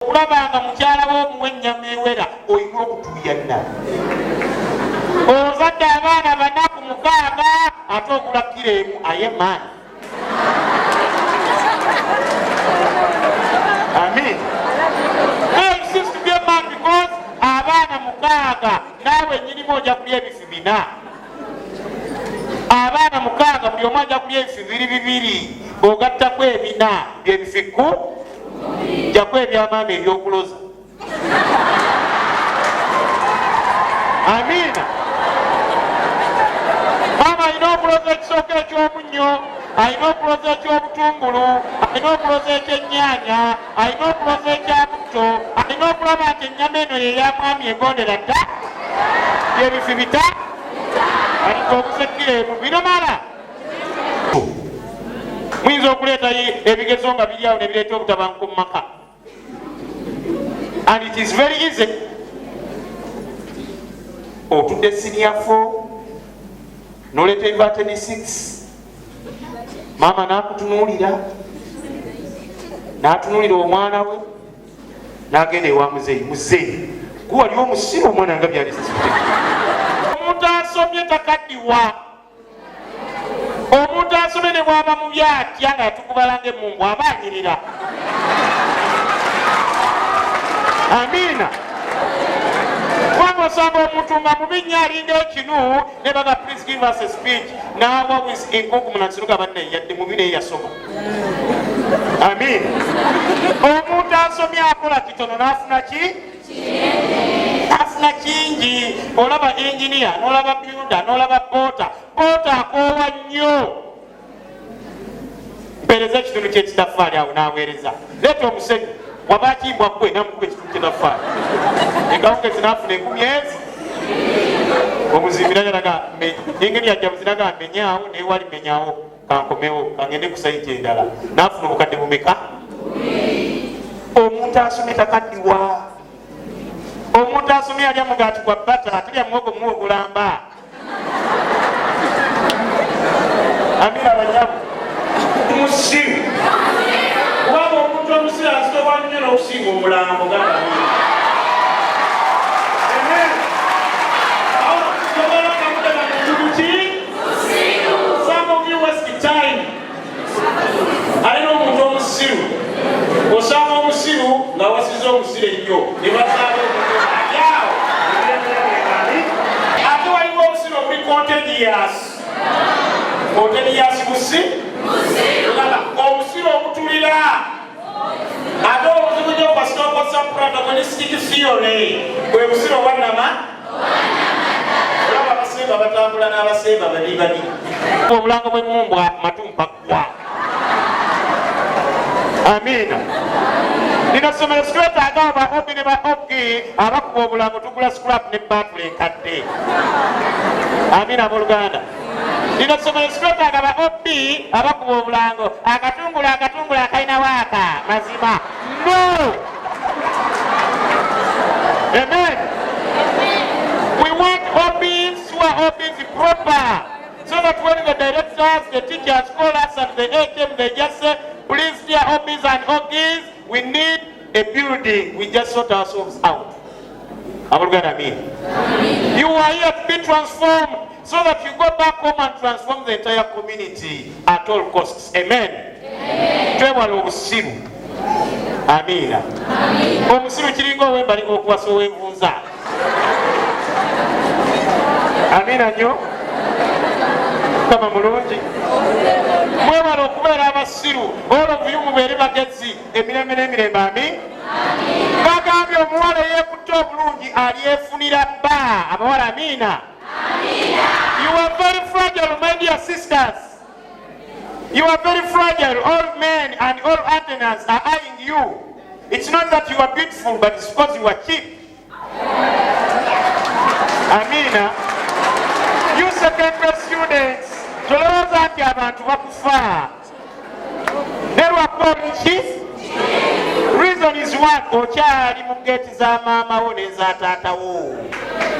Okulaba nga mukyala wo omuwa ennyama ewera, olina okutuuyanna. Ozadde abaana 4 ku 6, ate ogula kiro emu. Aye maani, amin. No, it seems to be a man because abaana 6, naawe nyinimu ojja kulya ebifi 4. Abaana 6, buli omu ajja kulya ebifi bibiri bibiri. Bw'ogattako ebina, byebifi 10, jjaku ebyamaama ebyokuloza. Amiina. Maama alina okuloza ekisooka ekyomunnyo, alina okuloza ekyobutungulu, alina okuloza ekyennyanya, alina okuloza ekyabutto, alina okulaba nti ennyama eno yeya mwami egondera dda byebifi bita aliko obuze kiro emu binomala. Muyinza okuleeta ebigezo nga biri awo ne bireeta obutabanguko mu maka, and it is very easy. Otudde senior 4, noleeta inverted 6, maama n'akutunuulira, n'atunuulira omwana we, n'agenda ewa muzeeyi. Muzeeyi, guwali omusiru, omwana nga byali. Omuntu asomye takaddiwa. Omuntu asomye ne bwaba mubi atya, nga yatukubalanga emumbu, aba anyirira. Amiina. Kubanga osanga omuntu nga mubi nnyo, alinga ekinu, ne baga, "Please give us a speech," n'awa with enkunkumunansiruga banne, yadde mubi naye yasoma. Amiina. Omuntu asomye akola kitono n'afuna ki? Afuna kingi. Olaba engineer, n'olaba builder, n'olaba porter. Porter akoowa nnyo. Mpeereza ekitundu kyekitafaali awo, n'aweereza, leeta omusenyu, waba akimbwa gwe namukuba ekitundu kyetafaali, ekawungezi n'afuna 1000 ezi. Omuzimbira yalaga engeri yajja muziraga, menyawo naye wali menyawo, kankomewo kangende ku site endala, n'afuna obukadde bumeka? Omuntu asomye takaddiwa. Omuntu asomye alya mugaati gwa bata, tulya muwogo muwogulamba. Amina. Abanyabu musiru, kubanga omuntu omusiru azitowa nnyo n'okusinga omulambo. Gamba amen. Tobala nga mutema muntu ki. Some of you waste time. Alina omuntu omusiru, osanga omusiru ng'awasiza omusiru ennyo, ne bazaala omuntu alyawo. Ate waliwo obusiru obuli contagious. Contagious busi, obusiru obutulira. Ate obuzibu nnyo kasita protagonistic theory, bwe busiru obwannama. Olaba abasemba batambula n'abasemba babi babi. Obulango bw'emmumbwa matumpa ggwa. Amiina. Lino ssomero situwetaaga ba OB ne ba OG abakuba obulango. Tugula scrap ne batule enkadde. Amiina. Abooluganda, lino ssomero situwetaaga ba OB abakuba obulango, akatungulu, akatungulu akalina waaka mazima. No, amen. We want OBs who are OBs proper, so that when the directors, the teachers call us and the HM, they just say, "Please, dear OBs and OGs, we need a building." We just sort ourselves out. Abooluganda, amen. You are here to be transformed so that you go back home and transform the entire community at all costs. Amen. Twewala obusiru. Amiina. Omusiru kiringa ow'embalinga okuwasa ow'envunza. Amiina nnyo. Kama mulungi. Mwewala okubeera abasiru. All of you mubeere bagezi emirembe n'emirembe. Ami bagambye omuwala eyeekutte obulungi alyefunira bba. Abawala, amiina. You are very fragile, my dear sisters. You are very fragile. All men and all antennas are eyeing you. It's not that you are beautiful, but it's because you are cheap. Amina. You secondary students, tolowooza nti abantu bakufa ne lwakuba oli ki. Reason is one, okyali mu geeti za maama wo n'eza taata wo.